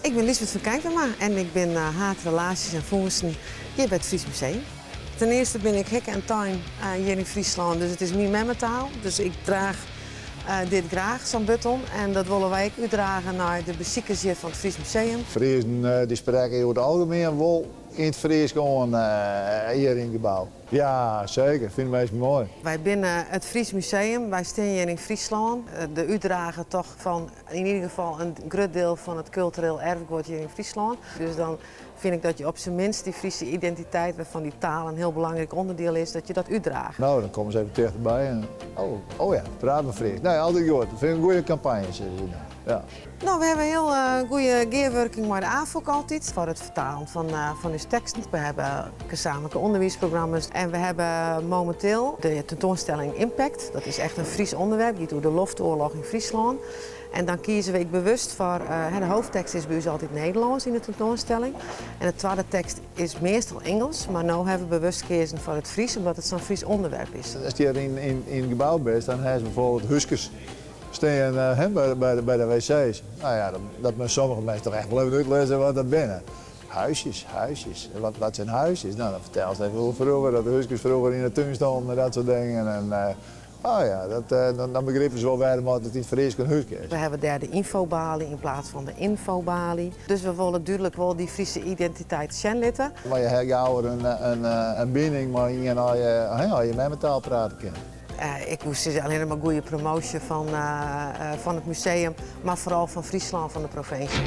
Ik bin Lysbeth van Keimpema en ik bin haad relaasjes en fûnsen hjir by it Fries Museum. Ten earste bin ik hikke en tein hjir yn Fryslân, dus it is myn memmetaal. Dus ik draach dit graach, sa'n button. En dat wolle wy ek útdrage nei de besikers hjir fan it Fries Museum. Friezen dy sprekke oer it algemien wol yn it Frysk oan hjir yn it gebou. Ja, seker. Fine minsken moai. Wy binne it Fries Museum. Wy stean hjir yn Fryslân. De útdrager toch fan yn ieder gefal in grut diel fan it kultureel erfguod hjir yn Fryslân. Dus dan fyn ik dat je op syn minst dy Fryske identiteit, wêrfan dy taal in hiel belangryk ûnderdiel is, dat je dat útdrage. No, dan komme se even tichterby en oh, oh ja, praat mar Frysk. Nee, altyd goed. Dat fyn ik in goede kampanje, sizze se dan. Ja. No, we hawwe in hiel goede gearwurking mei de Afûk altyd foar it fertalen fan ús teksten. We hawwe gezamenlijke ûnderwiisprogramma's en we hawwe mominteel de tentoanstelling Impact. Dat is echt in Frysk ûnderwerp, giet oer de loftoarloch yn Fryslân. En dan kieze we ek bewust foar, de hoofdtekst is by ús altyd Nederlânsk yn de tentoanstelling. En de twadde tekst is meastal Ingelsk, mar no hawwe we bewust keazen foar it Frysk omdat it sa'n Frysk ûnderwerp is. Ast hjir yn it gebou bist, dan hast bijvoorbeeld húskes stean by de wc's. No ja, dat moatte sommige minsken toch echt wol even útlizze wat dat binne. Huisjes, huisjes. Wat zijn huisjes? No, dan fertelst even hoe froeger, dat de húskes froeger yn de tún stonden en dat soart dingen. En, oh ja, dat, dan begripe se wol wêrom it yn it Frysk in húske is. We hawwe dêr de ynfobaly yn plaats fan de infobaly. Dus we wolle dúdlik wol dy Fryske identiteit sjen litte. Mar je ha gauwer in bining mei ien as je, as je memmetaal prate kinne. Ik woe sizze allinnich mar goede promoasje fan it museum, mar foaral fan Fryslân, fan de provinsje.